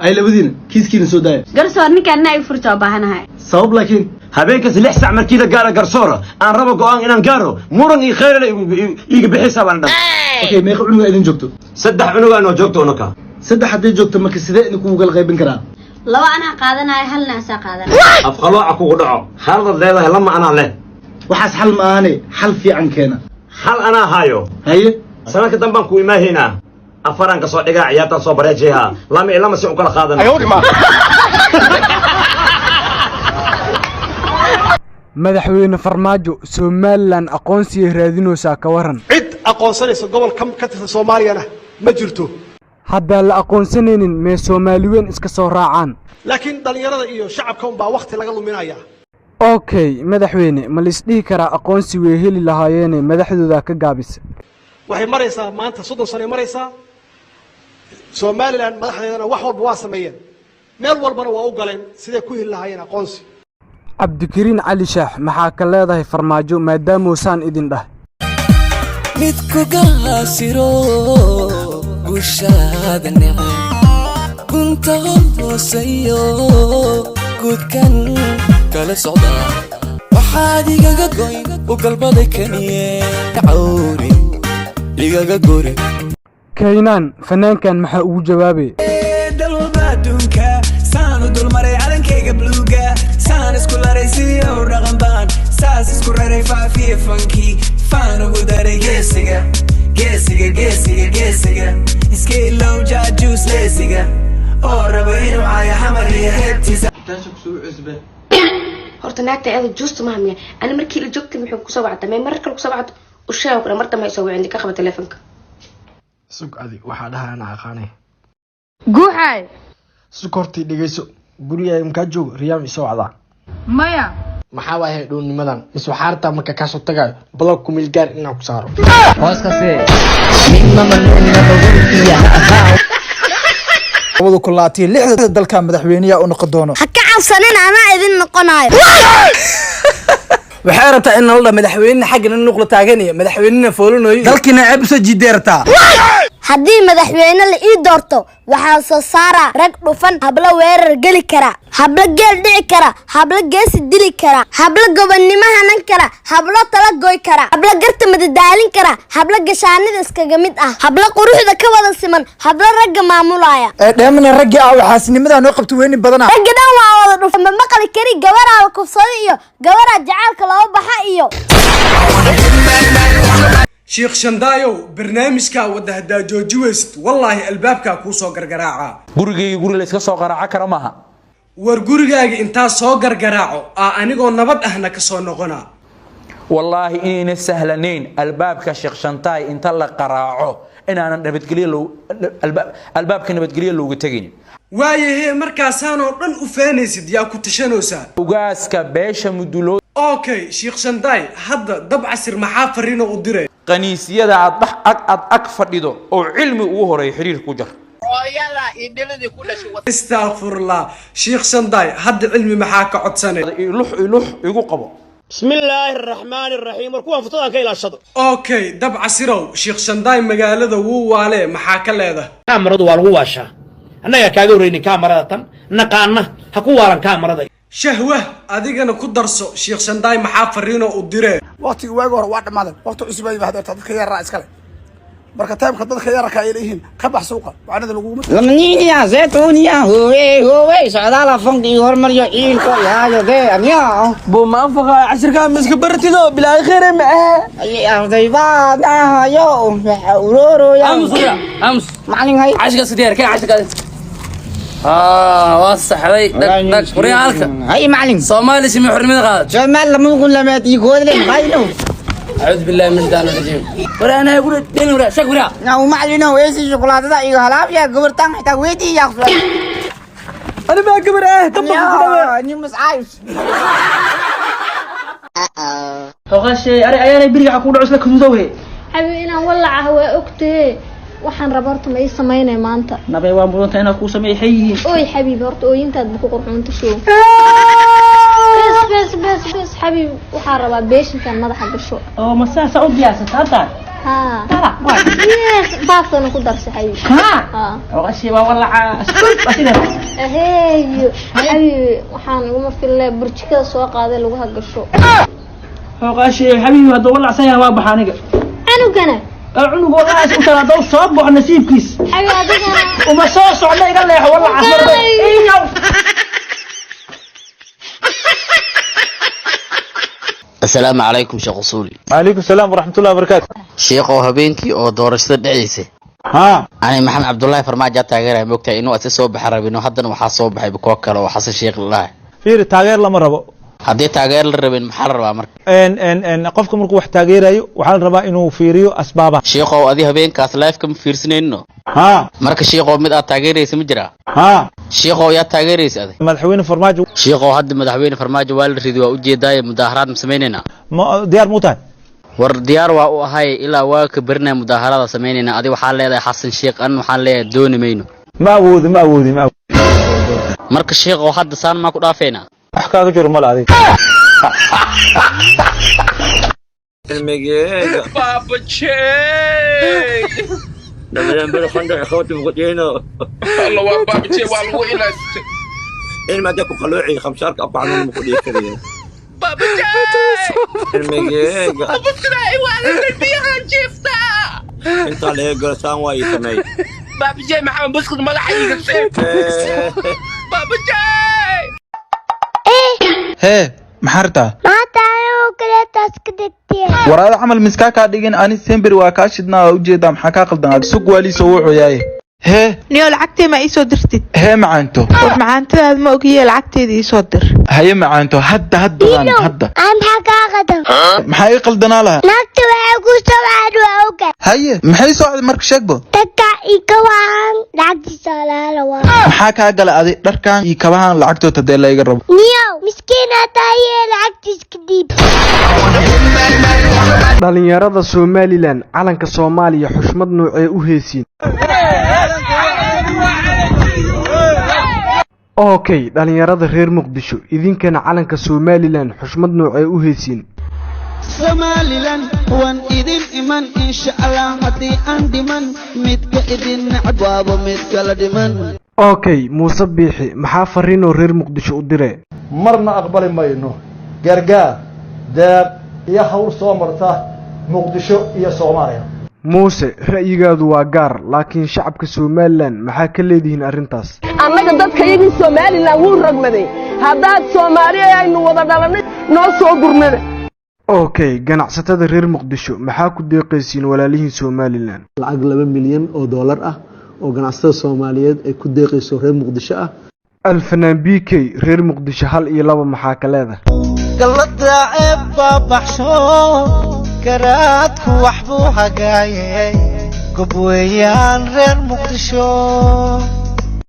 Ay, labadiina kiiskiina soo daaya. Garsoor, ninkaan na ay furta oo baahanahay. Sabab laakiin? Habeenkaas 6 sac markii la gaaro, garsoora, aan rabo go'aan inaan gaaro, muran iyo khayrana iiga bixisa baan dhan. Okay, meeqa cunuga idin joogto? Saddex cunugaa noo joogto unaka. Saddex hadday joogto, marka sidee idinkugu kala qaybin karaa? Laba anaa qaadanaya, halna asaa qaadanaya. Afqalooca kugu dhaco, haladaad leedahay, lama anaa leh. Waxaas xal ma ahane, xal fiican keena. Xal anaa haayo. Haye. Sanadka dambaan ku imaahaynaa, afaraan kasoo dhigaa, ciyaartaan soo bareejeha, lama iyo lama si u kala qaadana. Madaxweyne Farmaajo, Somalilan aqoonsigay raadinaysaa, ka waran? Cid aqoonsanaysa gobol ka tirsan Soomaaliyana ma jirto. Haddaan la aqoonsanaynin, mee Soomaali weyn iska soo raacaan? Laakiin dhallinyarada iyo shacabka unbaa wakhti laga luminaya. Okay madaxweyne, ma laisdhihi karaa aqoonsi way heli lahaayeene madaxdooda ka gaabisa? Waxay maraysaa maanta 30 sanay maraysaa. Somalilan madaxdeedana wax walba waa sameeyeen, meel walbana waa u galeen siday ku heli lahaayeen aqoonsi. Cabdikariin Cali Shaax, maxaa ka leedahay Farmaajo maadaamuusaan idin dhah? Mid kugaasiro gushaada neceb, gunta hooseeyo guudkan kala socda, waxaad igaga goyn u galbaday kaniye cawri igaga gori. Kaynaan, fanaankan maxaa ugu jawaabay? Dalwalba adduunka saan u dulmaray, calankayga bluuga saan isku laray, sidii u dhaqan baan saas isku raray, faafiye fankii faan ugu daray, geesiga geesiga geesiga geesiga iska ilow jaajuus leesiga oo raba inuu caayo Xamar iyo heebtiisa. Horta naagta ayada juusta maha miya? Ani markii la joogtay muxuu kusoo wacda? Mee marar kale kusoo wacdo u sheego kale, mar dambe ay soo wicin, ka qaba teleefonka. Sug, adi waxaa dhahaa ana aqaanay. Guuxaay. Sug, hortii dhegeyso, gurigaaga makaa joogo Riyaam isoo wacdaa? Maya. Maxaa waaye dhuunimadan? Mise waxaa rabtaa marka kaasoo tagayo blog kumil gaar inaan ku saaro? Hooskase. 2026-da dalka madaxweyneyaa u noqon doono? Ha ka cabsanin, anaa idin noqonayo. Waxay rabtaa in nala dha madaxweynena xaggan in nuqla taagan iyo madaxweynena foolanayo, dalkiina ceeb usoo jiiday rabtaa. Haddii madaxweyne la ii doorto, waxaan soo saaraa rag dhufan, hablo weerar geli kara, hablo geel dhici kara, hablo geesi dili kara, hablo gobonnimo hanan kara, hablo tala goy kara, hablo garta madadaalin kara, hablo gashaanida iskaga mid ah, hablo quruxda ka wada siman, hablo ragga maamulaya. Ee dheemana raggii ah, waxaasnimadaa noo qabta weyni badana. Ragga dhan waa wada dhufan. Ma maqli kari gabaraa la kufsado iyo gabaraa jacaalka loo baxa iyo Sheekh Shandaayow, barnaamijkaa wadda haddaa jooji weysid, wallaahi albaabkaa kuu soo gargaraaca. Gurigayga guri la iska soo qaraaco kara maaha. War gurigaaga intaa soo gargaraaco aa anigoo nabad ahna ka soo noqonaa. Wallaahi inayna sahlanayn albaabka Sheekh Shantaay inta la qaraaco inaanan nabadgelyo loo albaabka nabadgelyo looga tegin. Waayahee, markaasaanoo dhan u faanaysid, yaa ku tashanaysaa? Ugaaska beesha Muduloo. Okay Sheekh Shandaay, hadda Dab Casir maxaa fariino u diray? Qaniisyada aad dhex ag aad ag fadhido oo cilmi ugu horeeya xiriir ku jar. Astaghfirullah. Sheekh Shandaay, hadda cilmi maxaa ka codsanay? Ilux ilux igu qabo. بسم الله الرحمن الرحيم. War kuwaan futadan ka ilaashado. Okay Dab Casirow, Sheekh Shandaay magaalada wuu waalee, maxaa ka leedahay? Kaamaradu waa lagu waashaa, annagaa kaaga horreynin kaamarada tan naqaana, ha ku waalan kaamarada. Shahwah, adigana ku darso, Sheekh Shandaay maxaa fariinoo u diree? Waqtigii waagi hore waa dhammaaday, waqti cusub ay yimaadeen, dadka yaraa iskale. Marka time-ka dadka yararka ay leeyihiin ka bax suuqa macnada laguguma Lamniya zaytuniya huwe huwe socdaala fanki hormaryo ciilko yaayo de amiya. Buu ma anfaqa cashirkaa miska bartido bilaa khayr ma ah. Ay arday baad ahayo waxa uroroya. Aamus wara aamus. Macalin hay. Cashka sideer keen cashka. Waa saxday, dhag dhag horyaalka. Hay macalin. Soomaali simi xornimada qaad. Soomaali lama kun lamaati koodle hayno. أعوذ بالله من الشيطان الرجيم. ورا أنا أقول دين ورا شك ورا. Now macalin weesi shukulaatada iyo halaabya gabartan xitaa weydii yaaqso. أنا ما كبر إيه طبق. Ni mascaayus. Hoqashe ari ayaanay beriga ku dhaco isla kaduudowhe. Xabiib, inaan walacaha waa ogtahe, waxaan raba horta ma ii samaynay maanta? Nabay, waa mudanta inaad kuu sameeyo, xay yihiin. Oy xabiib, horta ooyintaad ba ku qurxoonta show. Bes bes bes bes xabiib, waxaan rabaa beeshinkan madaxa gasho. Oo ma saasaa u diyaarsata hadda? Haa. Dalaq waay. Yes, baastana ku darsa xabiibi. Haa. Haa. Xoqashii waa walacaa. Waa sidaa. Aheeyo. Xabiibi, waxaan iguma filnay burjikada soo qaaday lagu hagasho. Xoqashii xabiibi hadduu walacsan yahay waa baxa aniga. Canugana. Cunug walacaas u tala hadduu soo baxo nasiibkiis. Xabiibi adigana. Uma soo socda iga leexo walacaas marba. Iyow. Asalaamu calaykum sheekh Usuuli. Calaykum salaam waraxmatullahi wabarakaatu. Sheekhow, habeenkii oo doorashada dhaceysay haa ani Maxamed Cabdullaahi Farmaajo taageeraya, moogtahay inuu ase soo baxa rabino. Haddana waxaa soo baxay kuwo kale oo Xasan Sheekh lalahay. Fiiri, taageer lama rabo. Haddii taageer la rabin, maxaa la rabaa marka? En qofka markuu wax taageerayo waxaa la rabaa inuu fiiriyo asbaabaha. Sheekhow, adi habeenkaas live kama fiirsanayno. Haa. Marka sheekhow, mid aad taageeraysa ma jiraa? Haa. Sheekhow, yaa taageeraysa adig? Madaxweyne Farmaajo. Sheekhow, hadda madaxweyne Farmaajo waa la ridi, waa ujeedaaye, mudaaharaad ma samaynayna? Ma diyaar muu tahay? War diyaar waa u ahay, ilaa waa ka berinaya mudaaharaada samaynayna. Adi waxaa leedahay Xasan Sheekh, an waxaan leeyahay dooni mayno. Ma awoodi, ma awoodi, ma awoodi. Marka sheekhow, hadda saan maa ku dhaafeynaa? Wax kaaga jiro male adig. Ilmigeyga. Papa Che! Labadan beri qandho ikhwati muqdino. Allah waa Papa Che, waa lagu ilaastay. Ilma hadda ku qalooci khamshaarka afka xanuun ma ku dhihi karayo. Papa Che! Ilmigeyga. Abubakar waa la biyahan jiiftaa. Intaa laga galo saan waa ii sameey. Papa Che, maxamed buskud madaxa iiga sii. Papa Che! Hee, maxaa rabtaa? Maanta anigoo kaleetaas ka degtee. War ada camal miskaa kaa dhigin, ani semberi waa kaa shidnaa, waa ujeedaa, maxaa kaa qaldan? Aad sug waaliisoo wuxuu hee. Niyo, lacagtee ma iisoo dirtid? Hee macaanto. War macaantadaad ma ogiye, lacagteeda iisoo dir. Haye macaanto, hadda hadda hadda. Aan maxaa kaa qadan? Maxaa ii qaldanaa lahaa? Naagta waxay ku soo wacaan waa ogahay. Haye, maxay socday marka? Sheegbo. Dadka ika waan lacagtiisa laala waa. Maxaa kaa gala adi dharkan iyo kabahan lacagtood hadee layga rabo? Niyow, miskiin tahaye, lacagtiis ka dhiib. Dhalinyarada Somalilan calanka Soomaaliya xushmad noocee u heesiin? Okay, dhalinyarada reer Muqdisho, idinkana calanka Somalilan xushmad noocee u heesiin? Somalilan waan idin iman insha Allah, haddii aan dhiman midka idin necab waaba mid kala dhiman. Okay, Muuse Biixi maxaa fariinoo reer Muqdisho u dire? Marna aqbali mayno gargaar, deeq iyo hawl soo marta Muqdisho iyo Soomaaliya. Muuse, ra'yigaadu waa gaar, laakiin shacabka Somalilan maxaa ka leedihiin arrintaas? Annaga dadkayagii Somalilan wuu rogmaday. Haddaad Soomaali aynu wada dhalannay, noo soo gurmada. Okay, ganacsatada reer Muqdisho maxaa ku deeqaysiin walaalihiin Somalilan? Lacag 2 milyan oo doolar ah oo ganacsatada Soomaaliyeed ay ku deeqayso reer Muqdisho ah. Alfanaan BK, reer Muqdisho hal iyo laba maxaa ka leedahay? Gallada ceeb baa baxsho, garaadku wax buu hagaayay, gob weeyaan reer Muqdisho.